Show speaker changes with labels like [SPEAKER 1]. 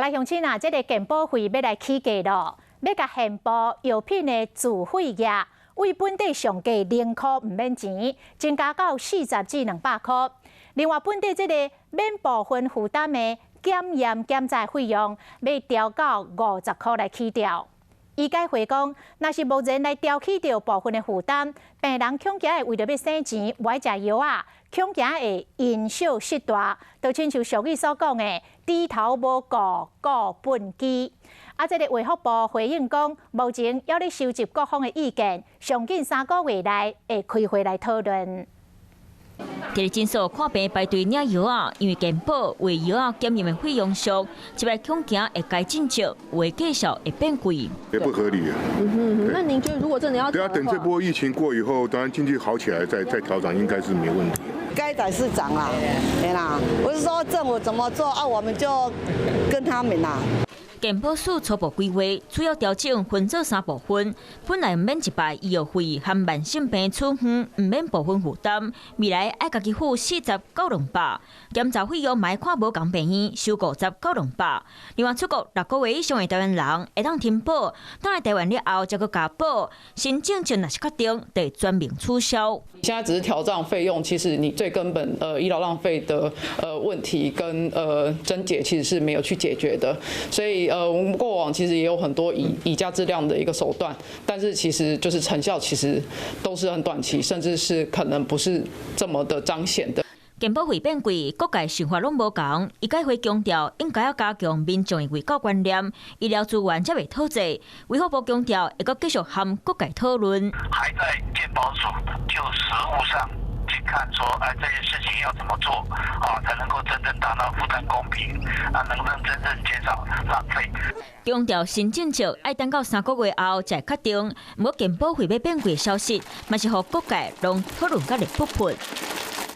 [SPEAKER 1] 來鄉親啊，這个健保費欲來起價囉，欲共現報藥品的自費額，對本地上低0箍毋免錢，增加到40至200箍。另外，本地這个免部分負擔的檢驗檢查費用，欲調到50箍來起跳。醫改會講，若是無人來調起著部分的負擔，病人恐驚會為著欲省錢，無愛食藥仔，恐驚會因小失大，就親像俗語所講的，豬頭無顧顧畚箕。啊，這个衛福部回應講，目前猶咧收集各方的意見，上緊3個月內會開會來討論。
[SPEAKER 2] 佇咧診所看病排隊領藥仔，因為健保為藥仔檢驗的費用俗，這擺恐驚會改進少，話繼續會變貴。
[SPEAKER 3] 也不合理啊。
[SPEAKER 4] 嗯哼，那您覺得如果真的要
[SPEAKER 3] 對啊，等這波疫情過以後，當然經濟好起來再調整，應該是沒問題。
[SPEAKER 5] 該漲是漲啦，對啦，不是說政府怎麼做啊，我們就跟他們啦。
[SPEAKER 2] 健保署初步規劃，主要調整分做三部分。本來毋免一擺醫藥費和慢性病處方毋免部分負擔，未來愛家己付40到200。檢查費用嘛愛看無仝病院收50到200。另外出國6個月以上的台灣人會當停保，轉來台灣了後才閣加保。新政策若是確定，得全面取消。
[SPEAKER 6] 現在只是調漲費用，其實你最根本醫療浪費的問題跟症結其實是沒有去解決的，所以我們過往其實也有很多以價制量的一個手段，但是其實就是成效其實都是很短期，甚至是可能不是這麼的彰顯的。
[SPEAKER 2] 健保費變貴，各界想法攏無仝。醫改會強調應該要加強民眾的衛教觀念，醫療資源才袂透支。衛福部強調會閣繼續和各界討論。
[SPEAKER 7] 還在健保署就實務上去看，說，哎，這些事情要怎麼做啊，才能夠真正達到負擔公平，啊，能夠真正減少浪費。
[SPEAKER 2] 強調新政策愛等到3個月後才確定，毋過健保費欲變貴的消息，嘛是予各界攏討論甲熱噗噗。